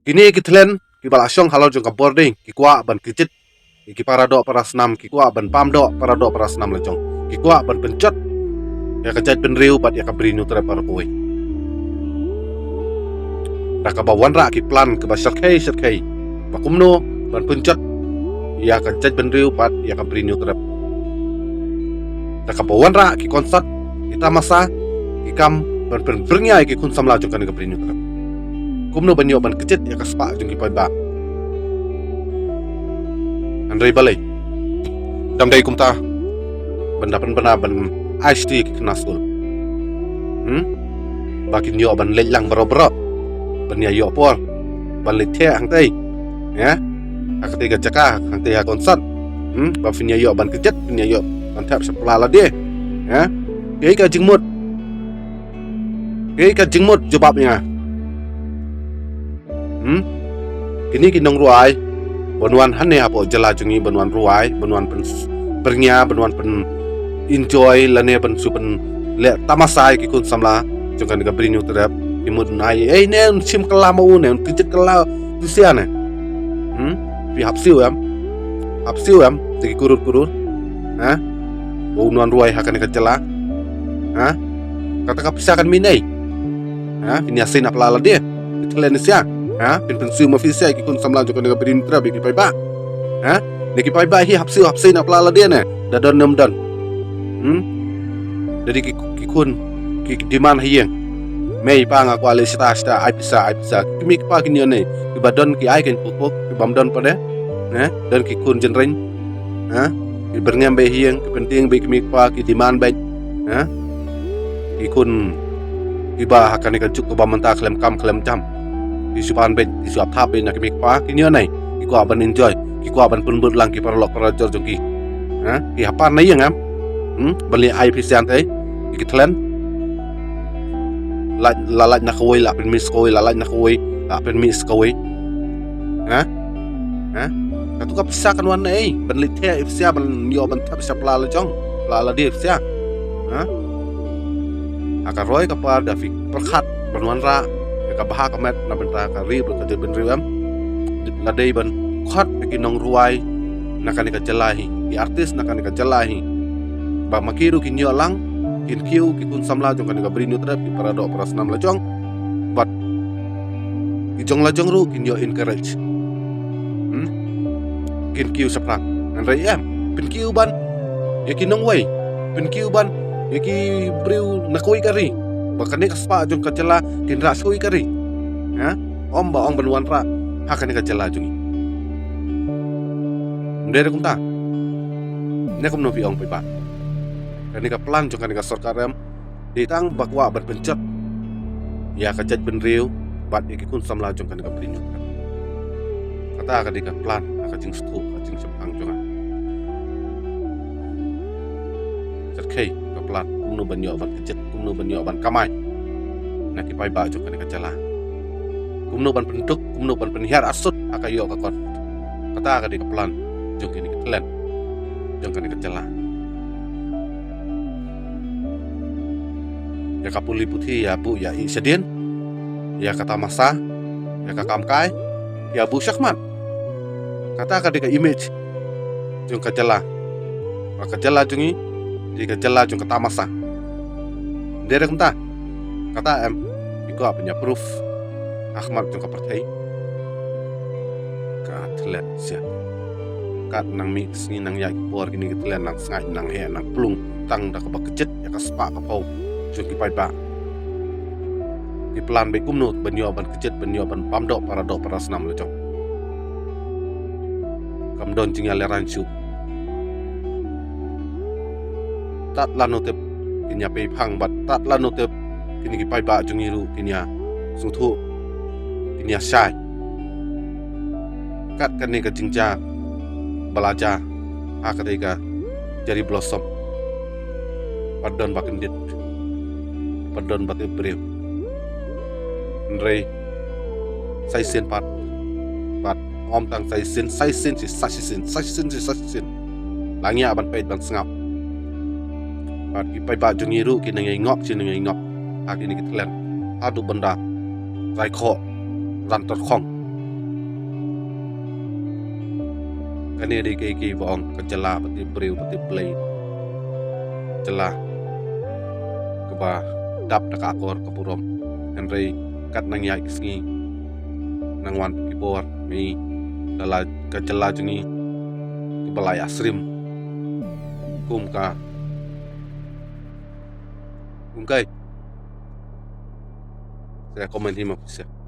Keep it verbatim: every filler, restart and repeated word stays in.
Kine ki thlen kiba la shong halor jong ka border ki kwah ban kjit ïa ki para doh para snam, ki kwah ban pam doh para doh para snam la jong, ki kwah ban pynjot ïa ka jaitbynriew bad ïa ka Bri Hynñiewtrep baroh kawei. Da kaba wanrah ki plan kaba syrkhei syrkhei ba kumno ban pynjot ïa ka jaitbynriew bad ïa ka Bri Hynñiewtrep. Da kaba wanrah ki konsert, ki tamasa, ki kam ban pynbyrngia ïa ki khun samla jong kane ka Bri Hynñiewtrep. Kumno ban ïoh ban kjit ïa ka spah jong ki paidbah. Hynrei balei dang dei kumta ban da pynbna ban ai shuti ki khynnah skul? Hmm? Ba kin ïoh ban leit lang baroh baroh, ban ïa ïoh por ban leit theh hangtei, ïa ha katei ka jaka, hangtei ha konsert. Hmm? Ba phin ïa ïoh ban kjit, phin ïa ïoh ban thep sha pla lade, ïa. Kaei ka jingmut? Kaei ka jingmut, jubab ïa nga. Hmm? Kine ki nongrwai ban wan hangne hapoh jylla jong ngi, ban wan rwai, ban wan pyn byrngia, ban wan pyn enjoy lane ban shu pynleh tamasa ïa ki khun samla jong kane ka Bri Hynñiewtrep. Ki mut un ai, ei, ne un shim kylla ma u, ne un kjit kylla u, tu sia ne. Hmm? Phi hap siew em? Hap siew em da ki kurur kurur? Ha? Ba un wan rwai ha kane ka jylla? Ha? Kata ka pisa kan mynta ei? Ha? Phin ïa sei na pla lade? Phi thlen sia? Ha? Phin pynsiew ma phi sia ki khun samla jong kane ka Bri Hynñiewtrep, ki paidbah? Ha? Ne ki paidbah hi hap siew, hap sei na pla lade ne? Da don ne ym don? Hmm? Da dei ki, ki khun ki demand ha ïing. Mei pa, nga kwah leit shata shata, ai pisa, ai pisa. Ki kmie ki kpa kin ïoh ne? Kiba don ki ai kein puk puk, ki bym don pat de, ne? Don ki khun jynreng, ha? Ki byrngem beit ha ïing, ki pyntieng beit ki kmie ki kpa, ki demand beit, ha? Ki khun kiba ha kane ka juk kaba mynta khlem kam khlem jam, ki shu pan beit, ki shu ap thap beit na ki kmie ki kpa, kin ïoh ne? Ki kwah ban enjoy, ki kwah ban pynbud lang ki paralok parajor jong ki. Ha? Ki hap pan na ïing em? Hmm? Ban leit ai pisa hangtei ïa ki thlen? La, la lait na kawei la pynmih sa kawei, la lait na kawei la pynmih sa kawei. Ha? Ha? Katu ka pisa kan wan na ei? Ban leit theh ïa pisa, ban ïoh ban thep sha pla la jong, pla lade pisa. Ha? Ha ka roi ka par da phi pyrkhat ban wanrah ïa ka bha ka met na bynta ka ri bad ka jaitbynriew em? La dei ban khot ïa ki nongrwai na kane ka jylla hi, ki artist na kane ka jylla hi, ba ma ki ruh kin ïoh lang, kin kiew ki khun samla jong kane ka Bri Hynñiewtrep, ki para doh para snam la jong, bad ki jong la jong ruh kin ïoh encourage. Hmm? Kin kiew shaphrang. Hynrei em, pynkiew ban ïa ki nongwei, pynkiew ban ïa ki briew na kawei ka ri, ba kane ka spah jong ka jylla kin rah sha kawei ka ri. Ha? Ym ba ong ban wanrah ha kane ka jylla jong ngi. Ym dei re kumta? Ne kumno phi ong paidbah? Kane ka plan jong kane ka sorkar em, dei tang ba kwah ban pynjot ïa ka jaitbynriew bad ïa ki khun samla jong kane ka Bri Hynñiewtrep. Kata ka dei ka plan, ka jingsngewthuh, ka jingshemphang jong nga. Syrkhei ka plan kumno ban ïoh ban kjit, kumno ban ïoh ban kamai na ki paidbah jong kane ka jylla. Kumno ban pynduk, kumno ban pynhiar asut ha ka ïoh ka kot. Kata ka dei ka plan jong kine ki thlen jong kane ka jylla. Ïa ka pule puthi ïa buh ïa ïeh shadien, ïa ka tamasa, ïa ka kam kai ïa buh shakhmat. Kata ka dei ka image jong ka jylla. Ba ka jylla jong ngi dei ka jylla jong ka tamasa. Dei re kumta? Kata em, phi kwah ban ïa proof ha khmat jong ka pyrthei? Ka thlen sia. Kat nang mih sngi nang ïaid ki por, kine ki thlen nang sngaid nang heh nang plung tang da kaba kjit ïa ka spah ka phew jong ki paidbah. Ki plan beit kumno ban ïoh ban kjit, ban ïoh ban pam doh para doh para snam la jong. Kam don jingïalehrain shuh. Tad lano tip kin ïa pei phang bad tad lano tip kine ki paidbah jong ngi ruh kin ïa sngewthuh, kin ïa shai. Kat kane ka jingjia ba la jia ha katei ka Cherry Blossom, pat don ba kyndit, pat don ba tip briew. Hynrei sa shisien pat, bad ym tang sa shisien, sa shisien shi sa shisien, sa shisien shi sa shisien, la ngiah ban peit ban sngap. Bad ki paidbah jong ngi ruh ki nang ïai ngop shi nang ïai ngop ha kine ki thlen haduh ban da rai khoh ran tyrkhong. Kane dei ka, ka ba ong ka jylla ba tip briew ba tip Blei. Jylla kaba dap da ka akor ka burom. Hynrei kat nang ïaid ka sngi nang wan ki bor ngi, ka la, ka jylla jong ngi kaba la ïa srim kum ka kum kai. Sa comment hi ma pisa.